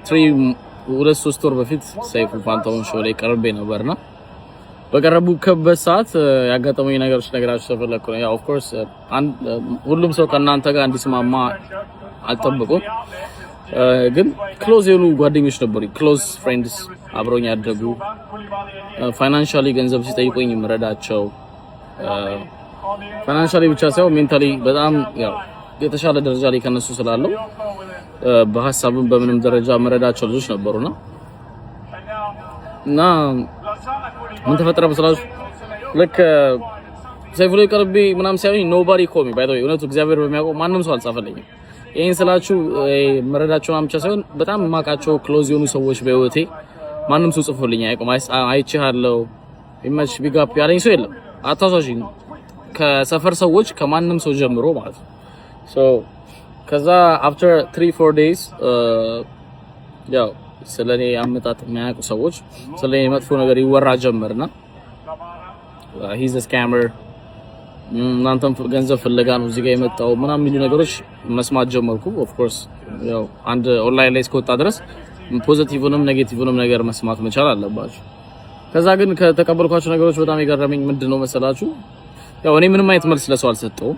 three 2-3 ወር በፊት ሰይፉ ፋንታሁን show ላይ ቀርቤ ነበርና በቀረቡበት ሰዓት ያጋጠመኝ ነገሮች ነገራችሁ ስለፈለኩ ነው። ያው of course ሁሉም ሰው ከእናንተ ጋር እንዲስማማ አልጠብቁም፣ ግን close የሆኑ ጓደኞች ነበሩ። Close friends፣ አብረውኝ ያደጉ፣ financially ገንዘብ ሲጠይቁኝ የምረዳቸው፣ financially ብቻ ሳይሆን mentally በጣም ያው የተሻለ ደረጃ ላይ ከነሱ ስላለው በሀሳብም በምንም ደረጃ መረዳቸው ልጆች ነበሩና እና ምን ተፈጠረ መሰላችሁ? ልክ ሰይፉ ላይ ቀርቤ ምናምን ሳይሆን nobody call me, by the way። እውነቱ እግዚአብሔር በሚያውቀው ማንም ሰው አልጻፈልኝም። ይሄን ስላችሁ መረዳቸው ምናምን ብቻ ሳይሆን በጣም የማውቃቸው close የሆኑ ሰዎች በህይወቴ ማንም ሰው ጽፎልኝ አያውቅም። አይቼሃለሁ፣ ይመች፣ big up ያለኝ ሰው የለም። አታሷሽኝ፣ ከሰፈር ሰዎች ከማንም ሰው ጀምሮ ማለት ነው። So ከዛ after 3-4 days ያው ስለኔ አመጣጥ የሚያውቁ ሰዎች ስለኔ መጥፎ ነገር ይወራ ጀመርና "He's a scammer፣ እናንተም ገንዘብ ፍለጋ ነው እዚህ ጋር የመጣው" ምናምን የሚሉ ነገሮች መስማት ጀመርኩ። Of course ያው አንድ ኦንላይን ላይ እስከወጣ ድረስ positive ንም negative ንም ነገር መስማት መቻል አለባችሁ። ከዛ ግን ከተቀበልኳቸው ነገሮች በጣም የገረመኝ ምንድን ነው መሰላችሁ? ያው እኔ ምንም አይነት መልስ ለሰው አልሰጠውም።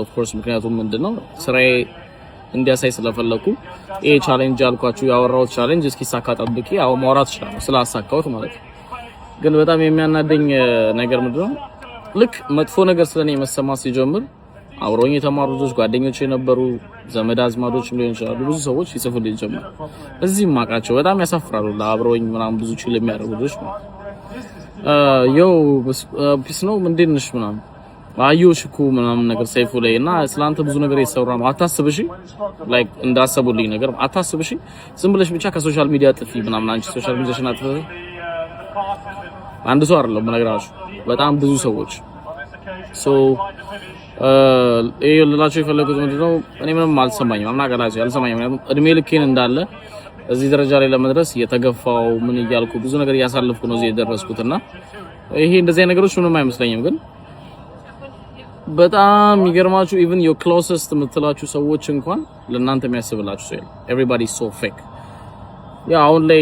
Of course ምክንያቱም ምንድነው ስራዬ እንዲያሳይ ስለፈለኩ ይሄ challenge ያልኳችሁ ያወራሁት challenge እስኪሳካ ጠብቄ ያው ማውራት እችላለሁ ስላሳካሁት ማለት ነው። ግን በጣም የሚያናደኝ ነገር ምንድነው፣ ልክ መጥፎ ነገር ስለኔ መሰማት ሲጀምር አብረውኝ የተማሩ ልጆች፣ ጓደኞች የነበሩ፣ ዘመድ አዝማዶችም ሊሆን ይችላሉ፣ ብዙ ሰዎች ይጽፉልኝ ጀመር። እዚህም ማውቃቸው በጣም ያሳፍራሉ። ለአብረውኝ ምናምን ብዙ chill የሚያደርጉ ልጆች ማለት "Yo, peace ነው፣ እንዴት ነሽ?" ምናምን፣ "አየሁሽ እኮ" ምናምን ነገር ሰይፉ ላይ እና ስላንተ ብዙ ነገር የተሰራ ነው፣ አታስብ እሺ፣ like እንዳሰቡልኝ ነገር አታስብ እሺ፣ ዝም ብለሽ ብቻ ከ social media ጥፊ ምናምን፣ አንቺ social media ሽን አጥፊ። አንድ ሰው አይደለም የምነግራችሁ፣ በጣም ብዙ ሰዎች። So ይሄ ልላቸው የፈለጉት ምንድነው፣ እኔ ምንም አልሰማኝም፣ አምናገላቸው አልሰማኝም። ምክንያቱም እድሜ ልኬን እንዳለ እዚህ ደረጃ ላይ ለመድረስ እየተገፋው ምን እያልኩ ብዙ ነገር እያሳለፍኩ ነው እዚህ የደረስኩት እና ይሄ እንደዚህ አይነት ነገሮች ምንም አይመስለኝም። ግን በጣም የሚገርማችሁ even your closest የምትላችሁ ሰዎች እንኳን ለእናንተ የሚያስብላችሁ ሰው የለም። Everybody so fake። Yeah፣ አሁን ላይ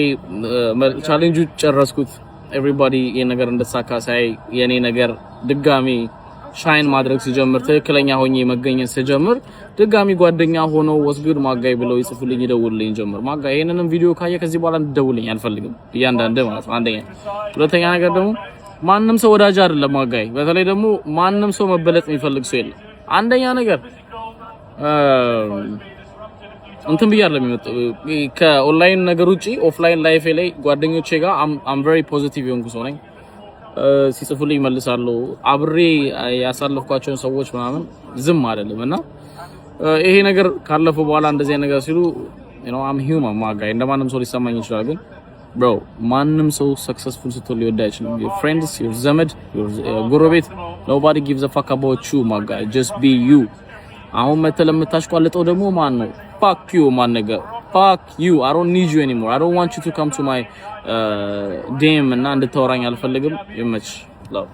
ቻሌንጁ ጨረስኩት። Everybody ይሄ ነገር እንደተሳካ ሳይ፣ የኔ ነገር ድጋሚ shine ማድረግ ሲጀምር፣ ትክክለኛ ሆኜ መገኘት ሲጀምር፣ ድጋሚ ጓደኛ ሆኖ "What's good, my guy?" ብለው ይጽፉልኝ ይደውልልኝ ጀመር። My guy፣ ይሄንንም ቪዲዮ ካየ ከዚህ በኋላ እንድደውልኝ አልፈልግም። እያንዳንድ ማለት ነው። አንደኛ። ሁለተኛ ነገር ደግሞ ማንም ሰው ወዳጅ አይደለም my guy። በተለይ ደግሞ ማንም ሰው መበለጥ የሚፈልግ ሰው የለም። አንደኛ ነገር እንትን ብዬ አይደለም የሚመጣው፣ ከኦንላይን ነገር ውጪ offline life ኤ ላይ ጓደኞቼ ጋር I'm very positive የሆንኩ ሰው ነኝ። ሲጽፉልኝ መልሳለሁ። አብሬ ያሳለፍኳቸውን ሰዎች ምናምን ዝም አይደለም እና ይሄ ነገር ካለፈ በኋላ እንደዚህ ነገር ሲሉ I'm human, my guy፣ እንደማንም ሰው ሊሰማኝ ይችላል። ግን bro፣ ማንም ሰው successful ስትሆን ሊወድ አይችልም። Your friends፣ your ዘመድ፣ your ጎረቤት፣ nobody gives a fuck about you, my guy። Just be you። አሁን መተህ ለምታሽቋልጠው ደግሞ ማን ነው? Fuck you, my nigga፣ fuck you። I don't need you anymore። I don't want you to come to my DM እና እንድታወራኝ አልፈልግም። ይመች። Love።